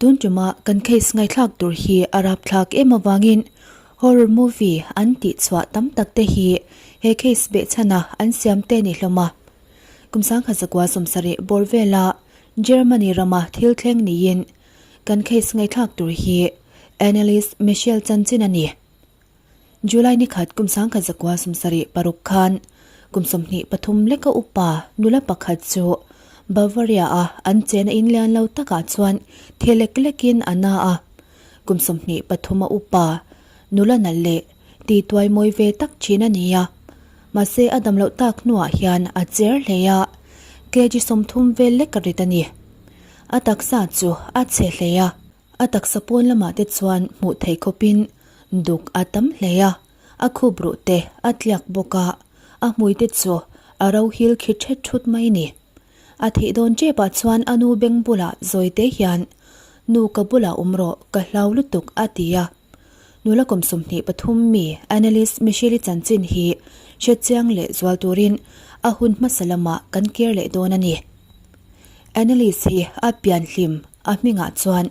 Tun tuma kan case ngaihthlak tur hi a rapthlak em avangin horror movie an tih chhuah tam tak te hi he case behchhana an siam te ni hlawm a. Kum sangkhat zakua 70 bawr vela Germany rama thil thleng niin kan case ngaihthlak tur hi Anneliese Michel chanchin a ni. July ni khat kum 1976 khan kum 23 leka upa nula pakhat chu Bavaria a an chena in lian lo takah chuan thi lek lekin a na a. Kum 23 a upa nula nalh leh ti tuai mawi ve tak thin a ni a. Mahse a dam loh tak hnuah hian a cher hle a, kg 30 vel lek a rit a ni. A taksa chu a chhe hle a. A taksa pawn lamah te chuan hmuh theih khawpin duk a tam hle a, a khup ruh te a tliak bawk a, a hmui te chu a ro hil khi thet thut mai ni. A thih dawn tepah chuan a nu beng bulah zawi te hian, Nu ka bulah awm rawh, ka hlau lutuk a ti a. Nula kum 23 mi Anneliese Michel-i chanchin hi hrechiang leh zual turin a hun hmasa lamah kan kir leh dawn a ni. Anneliese hi a pianhlim A hmingah chuan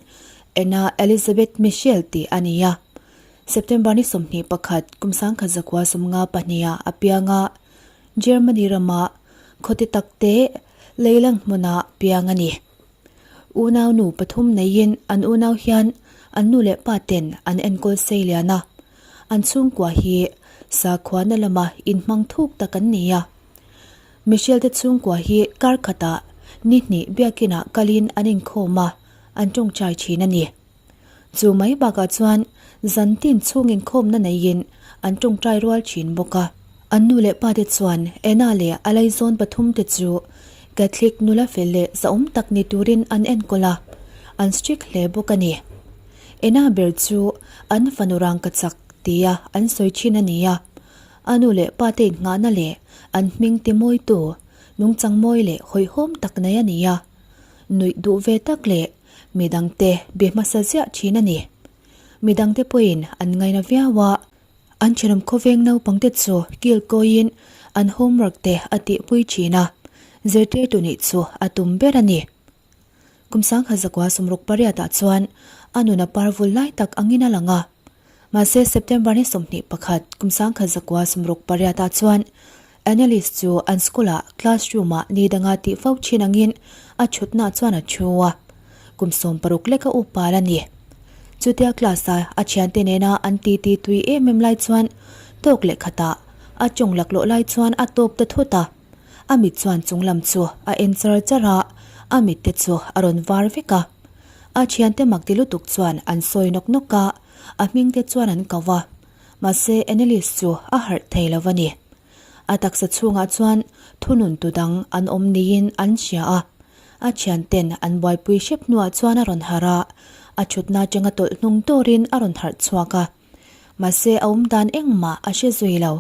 Anna Elizabeth Michel tih a ni a. September ni 21 kum 1954 ah a piang a, Germany rama khawti takte leilang hmuna piang a ni. Unau nu pathum neiin an unau hian an nu leh pa ten an enkawl sei lian a. An chhungkua hi sakhuana lama inhmang thuk tak an ni a. Michelle te chhungkua hi kar khatah ni hnih biakinah kalin an inkhawm a, an tawngtai thin a ni. Chu mai bakah chuan zan tin chhung inkhawmna neiin an tawngtai rual thin bawk a. An nu leh pa te chuan Anna leh a laizawn pathum te chu Catholic nula fel leh zahawm tak ni turin an enkawl a, an strict hle bawk a ni. Anna ber chu an fanu rangkachak tia an sawi thin a ni a. A nu leh pa te innghahna leh an hming ti mawitu nungchang mawi leh hawihhawm tak nei a ni a. Nuih duh ve tak leh midangte be hmasa ziah thin a ni. Midangte pawhin an ngaina viau a, an thenawm khawveng naupangte chu kil kawiin an homework te a tihpui thin a, zirtirtu nih chu a tum ber a ni. Kum 1968 ah chuan a nun a parvul lai tak angin a lang a. Mahse September ni 21 kum 1968 ah chuan Anneliese chu an school ah classroom ah ni danga tih fo thin angin a thutna chuan a thu a. Kum 60 lek a upal a ni. Chutia class a a thiante nena an titi tui em em lai chuan tawk leh khatah a tawng laklawh lai chuan a tawp ta thut a. A mit chuan chunglam chu a en char char a, a mit te chu a rawn var vek a. A thiante mak ti lutuk chuan an sawi nawk nawk a, a hming te chuan an ko a. Mahse Anneliese chu a harh thei lo a ni. A taksa chhungah chuan thunun tu dang an awm niin an hria a. A thianten an buaipui hrep hnuah chuan a rawn harh a, a thutna atanga tawlh hnung turin a rawn harh chhuak a. Mahse a awm dan engmah a hre zui lo.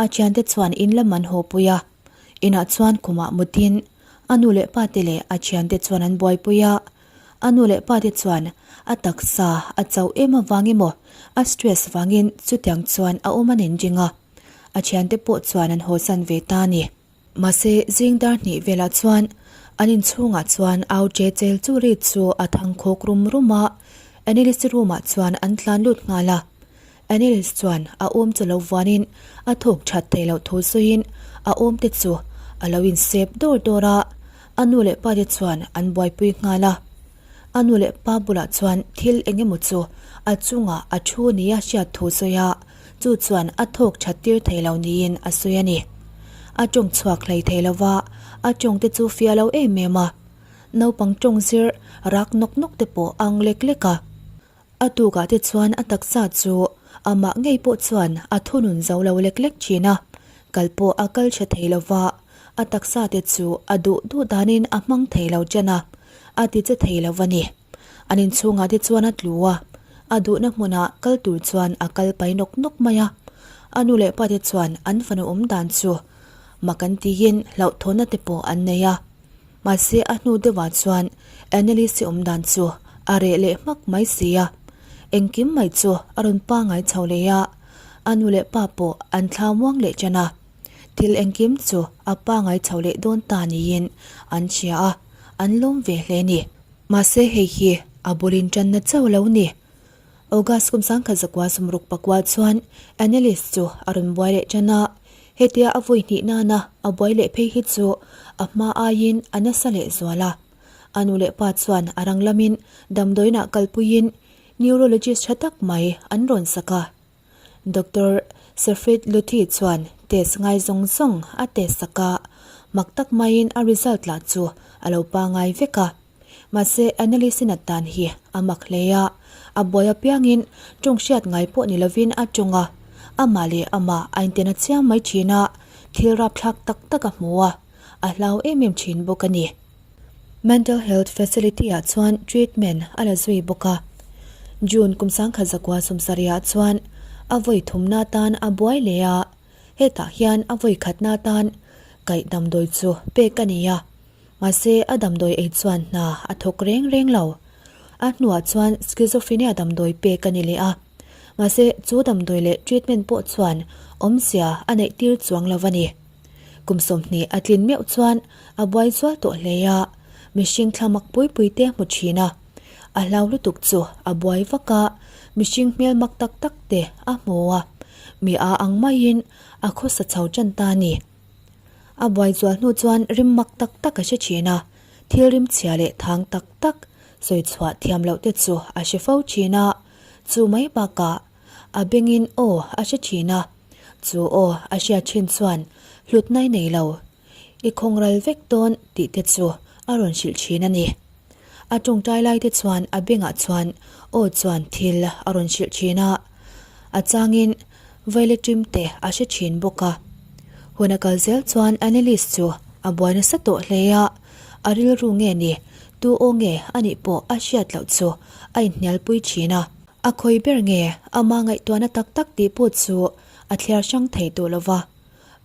A thiante chuan in lam an haw pui a, inah chuan khumah mutin a nu leh pa te leh a thiante chuan an buaipui a. A nu leh pa te chuan a taksa a chauh em avang emaw a stress vangin chutiang chuan a awm an inring a, a thiante pawh chuan an hawsan ve ta a ni. Mahse zing dar hnih velah chuan an inchhungah chuan au che chel chu ri chu a thang khawk rum rum a, Anneliese room ah chuan an tlan lut nghal a. Anneliese chuan a awm chu lo vuanin a thawk that theih loh thu sawiin a awm te chu a lo insep dawr dawr a, a nu leh pa te chuan an buaipui nghal a. A nu leh pa bulah chuan thil eng emaw chu a chungah a thu nia hriat thu sawi a, chu chuan a thawk that tir thei lo niin a sawi a ni. A tawng chhuak hlei thei lo va, a tawng te chu fiah lo em em a. Naupang tawng zir rak nawk nawk te pawh ang lek lek a. A tukah te chuan a taksa chu amah ngei pawh chuan a thunun zo lo lek lek thin a, kal pawh a kal tha thei lo va, a taksa te chu a duh duh danin a hmang thei lo ṭan a, a ti che thei lo a ni. An inchhungah te chuan a tlu a, a duhna hmunah kal tur chuan a kal pai nawk nawk mai a. A nu leh pa te chuan an fanu awm dan chu mak an tiin hlauhthawnna te pawh an nei a. Mahse a hnu deuhah chuan Anneliese awm dan chu a reh leh hmak mai si a. Engkim mai chu a rawn pangai chho leh a, a nu leh pa pawh an thlau muang leh ṭan a. Thil engkim chu a pangai chho leh dawn ta niin an hria a, an lawm ve hle ni. Mahse hei hi A bulin tanna chauh lo ni. August kum 1969 chuan Anneliese chu a rawn buai leh tan a, hetia a vawi hnih nana a buai leh phei hi chu a hma aiin a nasa leh zual a. A nu leh pa chuan a rang lamin damdawiinah kalpuiin neurologist tha tak mai an rawn sak a. Doctor Safrit Luthi chuan test ngai zawng zawng a test sak a, mak tak maiin a result lah chu a lo pangai vek a. Mahse, Annalise-i nat dan hi a mak hle a, a buai apiangin tawng hriat ngai pawh ni lovin a tawng a, amah leh amah a inten a chiang mai thin a, thil rapthlak tak tak a hmu a, a hlau em em thin bawk a ni. Mental Health Facility-ah chuan treatment a la zui bawk a. June kum 1970 ah chuan a vawi thumna tan a buai leh a, hetah hian a vawi khatna tan kaih damdawi chu pek a ni a. Mahse, a damdawi ei chuan hna a thawk reng reng lo. A hnuah chuan schizophrenia damdawi pek a ni leh a. Mahse, chu damdawi leh treatment pawh chuan awmzia a neih tir chuang lo a ni. Kum 20 a tlin meuh chuan a buai zual tawh hle a, mihring thla mak pui pui te hmu thin a. A hlau lutuk chu a buai vak a, mihring hmel mak tak tak te a hmu a, mi a ang maiin a khawsa chho tan ta a ni. A buai zual hnu chuan rim mak tak tak a hre thin a, thil rim chhia leh thang tak tak sawi chhuah thiam loh te chu a hre fo thin a, chu mai bakah a bengin aw a hre thin a, chu aw a hriat thin chuan hlutna i nei lo, i khawngral vek dawn tih te chu a rawn hrilh thin a ni. A tawngtai lai te chuan a bengah chuan aw chuan thil a rawn hrilh thin a, a changin Violet rim te a hre thin bawk a. Hun a kal zel chuan Anneliese chu a buai nasa tawh hle a, a rilru nge ni, tu aw nge a nih pawh a hriat loh chu a inhnialpui thin a. A khawi ber nge ama ngaihtuahna tak tak tih pawh chu a thliar hrang thei tawh lo va,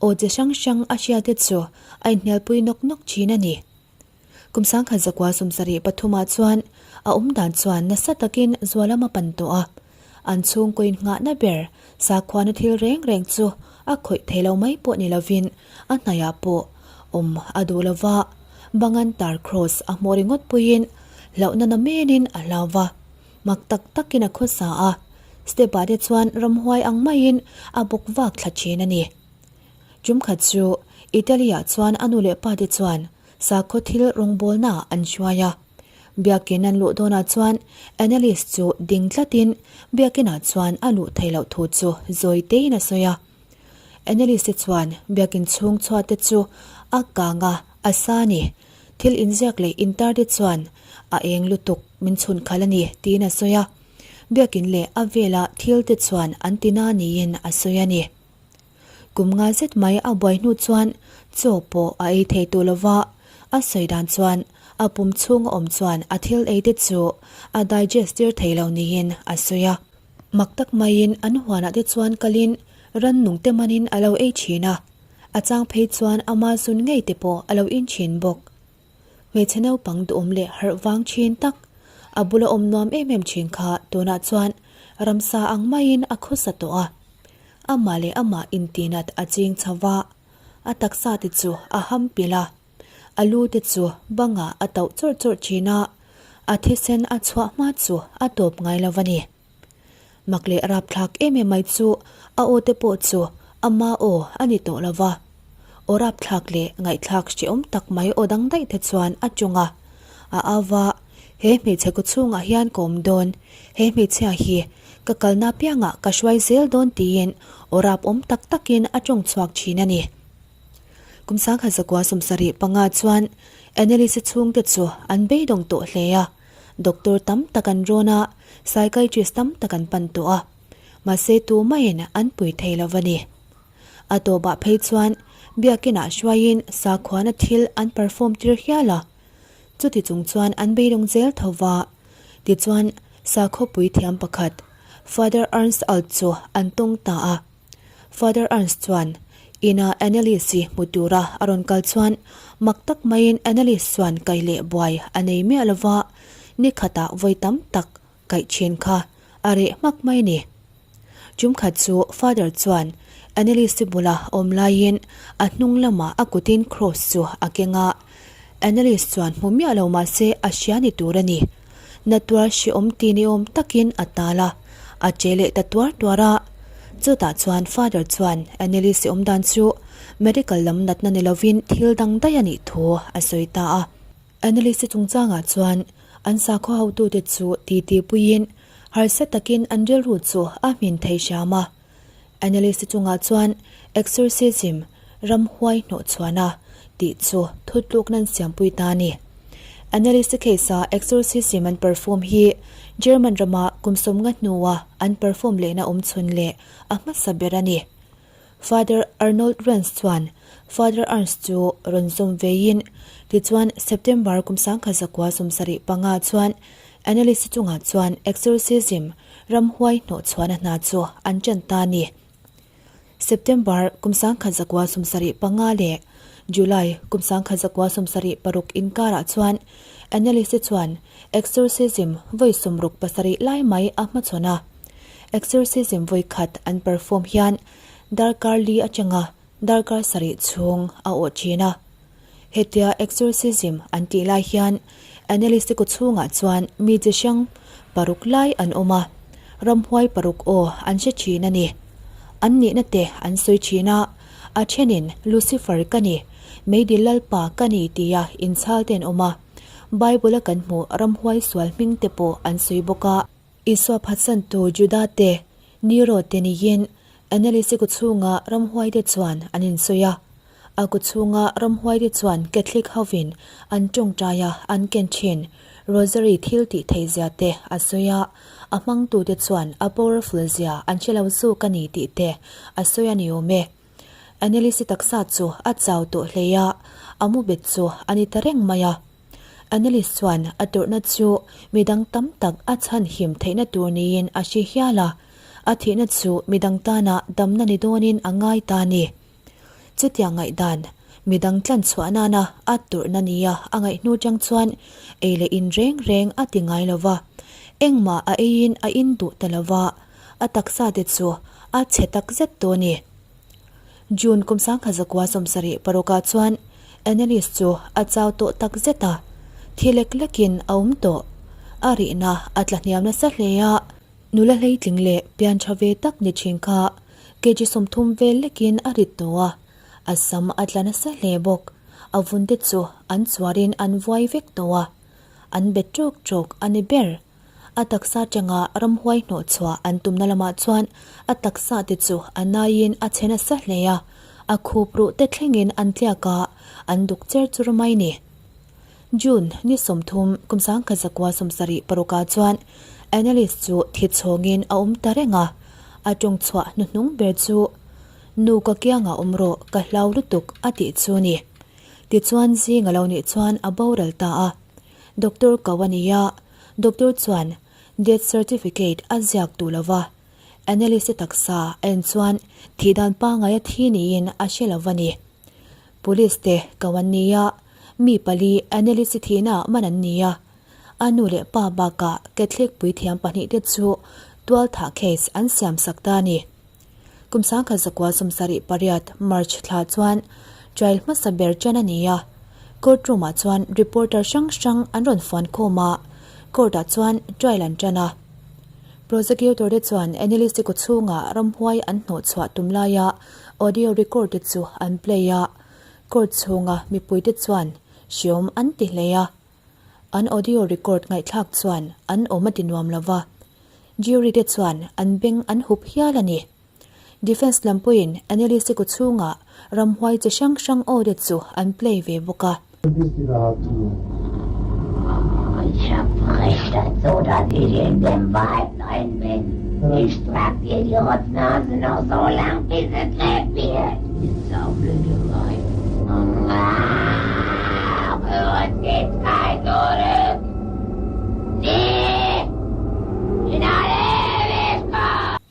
aw chi hrang hrang a hriate chu a inhnialpui nawk nawk thin a ni. Kum 1973 ah chuan a awm dan chuan nasa takin Zualam a pan tawh a, an chhungkaw innghahna ber sakhuana thil reng reng chu a khawih thei lo mai pawh ni lovin a hnaihah pawh awm a duh lo va, bangan tar cross a hmuh ringawt puiin hlauhna na menin a hlau va, mak tak takin a khawsa a, step ah te chuan ramhuai ang maiin a bawk vak thla thin a ni. Tumkhat chu Italy-ah chuan a nu leh pa te chuan sakhaw thil rawngbawlna an hruai a. Biakin an luh dawnah chuan Anneliese chu ding tlatin biakinah chuan a luh theih loh thu chu zawi tein a sawi a. Anneliese chuan biakin chhung chhuat te chu a kang a, a sa a ni. Thil inziak leh intar te chuan a eng lutuk min chhun khalh a ni tiin a sawi a. Biakin leh a vela thil te chuan an ti na niin a sawi a ni. Kum nga zet mai a buai hnu chuan chaw pawh a ei thei tawh lo va, a sawi dan chuan a pum chhung a awm chuan a thil ei te chu a digest tir thei lo niin a sawi a. Mak tak maiin an huanah te chuan kalin rannung te manin a lo ei thin a, a chang phei chuan ama zun ngei te pawh a lo in thin bawk. Hmeichhe naupang duhawm leh harh vang thin tak, a bula awm nuam em em thin kha tunah chuan ramsa ang maiin a khawsa tawh a. Amah leh amah intinat a ching chho va, a taksa te chu a ham pilh a, a lu te chu bangah a tauh chawrh chawrh thin a, a thisen a chhuah hma chu a tawp ngai lo a ni. Mak leh rapthlak em em mai chu a aw te pawh chu ama aw a ni tawh lo va, aw rapthlak leh ngaihthlak hrehawm tak mai aw dang daih te chuan a ṭawng a, a au va, He hmeichhe kaw chhungah hian ka awm dawn, he hmeichhia hi ka kalna piangah ka hruai zel dawn tiin aw rap awm tak takin a tawng chhuak thin a ni. Kum 1975 chuan Anneliese chhungte chu an beidawng tawh hle a, doctor tam tak an rawn a, psychiatrist tam tak an pan tawh a, mahse tumaiin an pui thei lo a ni. A tawpah phei chuan biakinah hruaiin sakhuana thil an perform tir hial a, Chuti chung chuan an beidawng zel tho va. Tichuan, sakhawpui thiam pakhat, Father Ernst Alt chu an tawng ta a. Father Ernst chuan ina Anneliese hmu tura a rawn kal chuan mak tak maiin Anneliese chuan kai leh buai a nei miah lo va, ni khatah vawi tam tak kaih thin kha a reh hmak mai ni. Tumkhat chu Father chuan Anneliese bula awm laiin a hnung lamah a kutin cross chu a keng a. Anneliese chuan hmu miah lo mahse a hria ni tur a ni. Na tuar hrehawm ti ni awm takin a tal a, a che leh ta tuar tuar a. Chutah chuan Father chuan Anneliese awm dan chu medical lam natna ni lovin thil dang daih a nih thu a sawi ta a. Anneliese chungchangah chuan an sakhaw hotute chu titi puiin harsa takin an rilru chu a hmin thei hram a. Anneliese chungah chuan exorcism, ramhuai hnawhchhuahna, tih chu thutlukna an siampui ta a ni. Anneliese case-a exorcism an perform hi German rama kum sawmnga hnua an perform lehna awmchhun leh a hmasa ber a ni. Father Arnold Renz chuan Father Ernst chu rawn zawm veiin tichuan September kum 1975 chuan Anneliese chungah chuan exorcism ramhuai hnawhchhuahna hna chu an ṭan ta a ni. September kum 1975 leh July kum 1976 inkarah chuan Anneliese chuan exorcism vawi 67 lai mai a hmachhawn a. Exorcism vawi khat an perform hian darkar li atanga darkar sarih chhung a awh thin a. Hetia exorcism an tih lai hian Anneliese kaw chhungah chuan mi chi hrang paruk lai an awm a, ramhuai paruk aw an hre thin a ni. An nihna te an sawi thin a, a thenin Lucifer ka ni, Meidil Lalpa ka ni tia inchhal te an awm a, Bible-a kan hmuh ramhuai sual hming te pawh an sawi bawk a. Isua phatsantu Juda te, Nero te niin Anneliese ku chhunga ramhuaite chuan an insawi a. A ku chhunga ramhuaite chuan Catholic hovin an tawngtai a, an ken thin. Rosary thil tih theih zia te a sawi a, a hmangtute chuan a powerful zia an hre lo zawk a ni tih te a sawi a ni awm e. Anneliese taksa chu a chau tawh hle a, a mu bet chu a ni ta reng mai a. Anneliese chuan a tawrhna chu midang tam tak a chhan him theihna tur niin a hre hial a, a thihna chu midang tana damna ni dawnin a ngai ta a ni. Chutiang ngaihdan, midang tlan chhuah nana a tawrhna nia a ngaih hnu chang chuan ei leh in reng reng a ti ngai lo va, engmah a eiin a in duh ta lo va, a taksa te chu a chhe tak zet tawh a ni. June kum 1976 ah chuan Anneliese chu a chau tawh tak zet a, thi lek lekin a awm tawh. A rihna a tla hniam nasa hle a, nula hleitling leh pian tha ve tak ni thin kha kg 30 vel lekin a rit tawh a, a sam a tla nasa hle bawk. A vun te chu an chuarin an vuai vek tawh a, an bet tawk tawk a ni ber. A taksa atanga ramhuai hnawhchhuah an tumna lamah chuan a taksa te chu a naiin a che nasa hle a, a khup ruh te thlengin an tliak a, an duk cher chur mai ni. June ni 30 kum 1976 ah chuan Anneliese chu thi chhawngin a awm ta reng a, a tawng chhuah hnuhnung ber chu Nu ka kiangah awm rawh, ka hlau lutuk a tih chu ni. Tichuan zing a lo nih chuan a boral ta a. Doctor ko a ni a, doctor chuan death certificate a ziak duh lo va, Anneliese taksa a en chuan thih dan pangai a thi niin a hre lo va ni. Police te ko an ni a, mi pali Anneliese thihna ah man an ni a, a nu leh pa bakah Catholic puithiam pahnihte chu tualthah case an siam sak ta a ni. Kum 1978 March thla chuan trial hmasa ber ṭan a ni a, court room ah chuan reporter hrang hrang an rawn fuan khawm a, court ah chuan trial an ṭan a. Prosecutor te chuan Anneliese kaw chhungah ramhuai an hnawhchhuah tum laia audio record te chu an play a, court chhunga mipui te chuan hriawm an ti hle a. An audio record ngaihthlak chuan an awm a ti nuam lo va, jury te chuan an beng an hup hial a ni. Defence lam pawhin Anneliese kaw chhungah ramhuai chi hrang hrang aw te chu an play ve bawk a.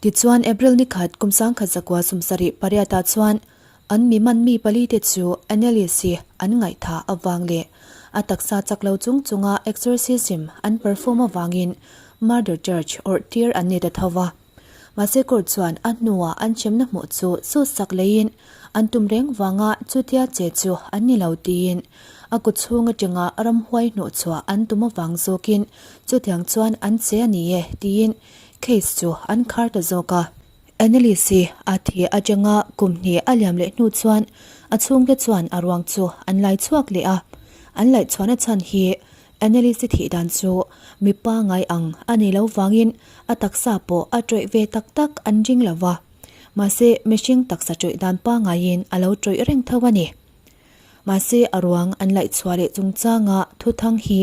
Tichuan April ni khat kum 1978 ah chuan an mi man mi pali te chu Anneliese an ngaihthah avang leh a taksa chak lo chung chunga exorcism an perform avangin murder charge awrh tir an ni ta tho va. Mahse court chuan a hnuah an hremna hmuh chu sut sak leiin an tum reng vanga chutia che chu an ni lo tiin. A kut chhung atanga ramhuai hnawhchhuah an tum avang zawkin chutiang chuan an che a ni e tiin case chu an khar ta zawk a. Anneliese a thi atanga kum hnih a liam leh hnu chuan a chhungte chuan a ruang chu an lai chhuak leh a. An laihchhuahna chhan hi Anneliese thih dan chu mipa ngai ang a ni lo vangin a taksa pawh a tawih ve tak tak an ring lo va. Mahse mihring taksa tawih dan pangaiin a lo tawih reng tho a ni. Mahse a ruang an laihchhuah leh chungchanga thuthang hi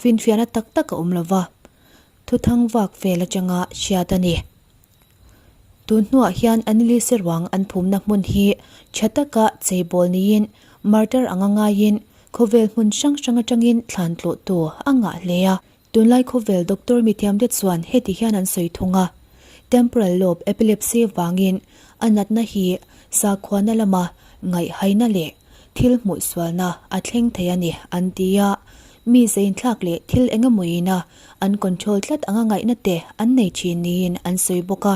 finfiahna tak tak a awm lo va, thuthang vak vel atanga hriat a ni. Tun hnuah hian Anneliese ruang an phumna hmun hi tha taka cheibawl niin martyr anga ngaiin khawvel hmun hrang hrang atangin thlan tlawhtu a ngah hle a. Tunlai khawvel doctor mithiamte chuan heti hian an sawi thung a, Temporal lobe epilepsy vangin a natna hi sakhuana lama ngaihhaina leh thil hmuh sualna a thleng thei a ni an ti a, mi zeinthlak leh thil eng emawina an control tlat anga ngaihna te an nei thin niin an sawi bawk a.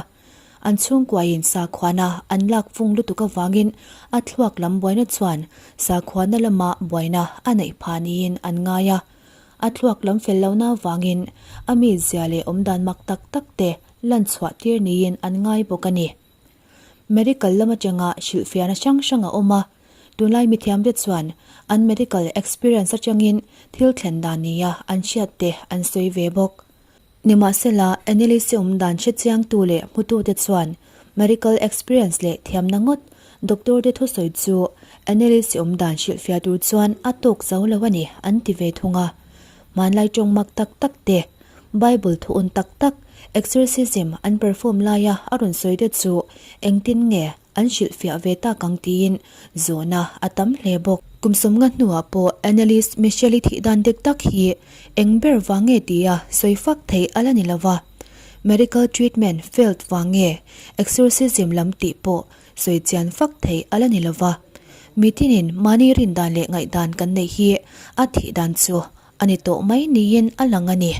An chhungkuain sakhuana an lak fung lutuk avangin a thluak lam buaina chuan sakhuana lama buaina a neih phah niin an ngai a. A thluak lam fel lohna avangin a mizia leh awmdan mak tak tak te lan chhuah tir niin an ngai bawk a ni. Medical lam atanga hrilhfiahna hrang hrang a awm a, tunlai mithiamte chuan an medical experience atangin thil thlen dan nia an hriat te an sawi ve bawk. Nimahsela, Anneliese awmdan hrechiangtu leh hmutute chuan medical experience leh thiamna ngawt doctor te thusawi chu Anneliese awmdan hrilhfiah tur chuan a tawk zo lo a ni an ti ve thung a. Hmanlai tawng mak tak tak te, Bible thu un tak tak, exorcism an perform laia a rawn sawi te chu engtin nge an hrilhfiah ve tak ang tiin zawhna a tam hle bawk. Kum sawmnga hnuah pawh Anneliese Michel-i thih dan dik tak hi eng ber vang nge tia sawi fak theih a la ni lo va. Medical treatment failed vang nge exorcism lam tih pawh sawi chian fak theih a la ni lo va. Mitinin mahni rin dan leh ngaihdan kan neih hi a thih dan chu a ni tawh mai niin a lang a ni.